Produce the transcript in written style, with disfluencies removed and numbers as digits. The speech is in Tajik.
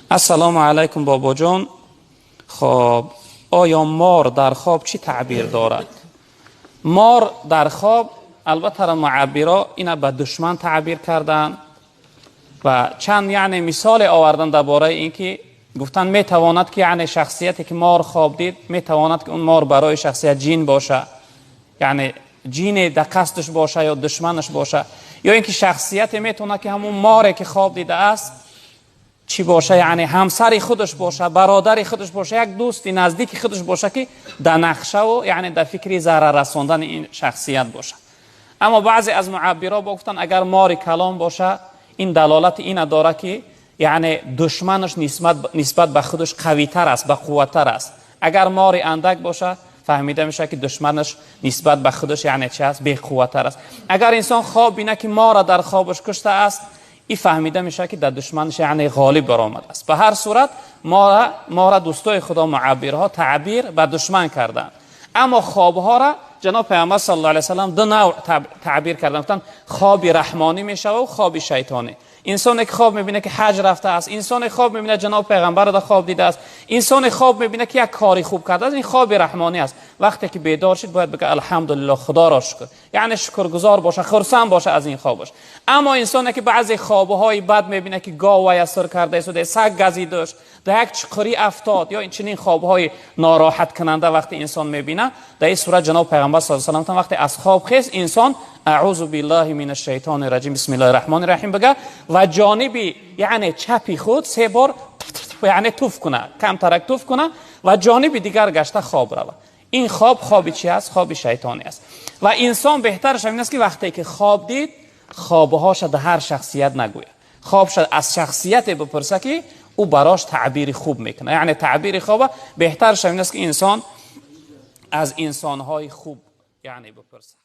Ассалому алайкум, бобоҷон. Хоб, оё мор дар хоб чӣ таъбир дорад? Мор дар хоб, албатта, муаббиро ина ба душман таъбир карданд ва чанд, яъне, мисоле овардан дар бораи ин ки гуфтанд, метавонад ки, яъне, шахсияте ки мор хоб дид, метавонад ки он мор барои шахсият ҷин боша, яъне ҷине дар қасдаш боша ё душманаш боша, ё ин ки шахсияте метавонад ки ҳамун море ки хоб дидааст чӣ боша, яъне ҳамсари худаш боша, бародари худаш боша, як дӯсти наздики худаш боша, ки дар нақшаву, яъне, дар фикри зарар расондани ин шахсият боша. Аммо баъзе аз муаббиро бо гуфтанд, агар мори калон боша, ин далолати ина дорад, ки, яъне, душманаш нисбат ба худаш қавитар аст, ба қувваттар аст. Агар мори андак боша, фаҳмида мешавад, ки душманаш нисбат ба худаш, яъне, чи аст, беқувваттар аст. Агар инсон хоб бина, ки мора дар хобаш кушта аст, и фаҳмида мешавад, ки дар душманаш, яъне, ғолиб баромадааст. Ба ҳар сурат, мора дӯстои худо, муаббирҳо таъбир ба душман карданд. Аммо хобҳоро ҷаноб Пайғамбар саллаллоҳу алайҳи васаллам ду навъ таъбир карданд. Гуфтанд, хоби раҳмонӣ мешавад ва хоби шайтонӣ. Инсоне ки хоб мебинад, ки ҳаҷ рафтааст, инсоне хоб мебинад, ҷаноб Пайғамбарро дар хоб дидааст, инсоне хоб мебинад, ки як кори хуб кардааст, ин хоби раҳмонӣ аст. Вақте ки бедор шид, бояд бигӯяд: «Алҳамдулиллоҳ, Худоро шукр», яъне шукргузор боша, хурсанд боша аз ин хобаш. Аммо инсоне ки баъзе хобҳои бад мебинад, ки гов вая сур карда истода, саг газидаш, дар як чуқурӣ афтод ё чунин хобҳои нороҳаткунанда вақте инсон мебинад, дар ин сурат ҷаноб Пайғамбар саллаллоҳу алайҳи васаллам, вақте аз хоб хест, инсон «Аъузу биллаҳи мин ашшайтони раҷим, бисмиллаҳи раҳмони раҳим» бигӯяд ва ҷониби, яъне, чапи худ се бор, яъне, туф кунад, камтарак туф кунад ва ҷониби дигар гашта хоб равад. Ин хоб хоби чи аст? Хоби шайтонӣ аст. Ва инсон беҳтараш ин аст, ки вақте ки хоб дид, хобҳоша дар ҳар шахсият нагӯяд, хобша аз шахсияте бипурса, ки ӯ барош таъбири хуб мекунад, яъне таъбири хоба. Беҳтараш ин аст, ки инсон аз инсонҳои хуб, яъне, бипурсад.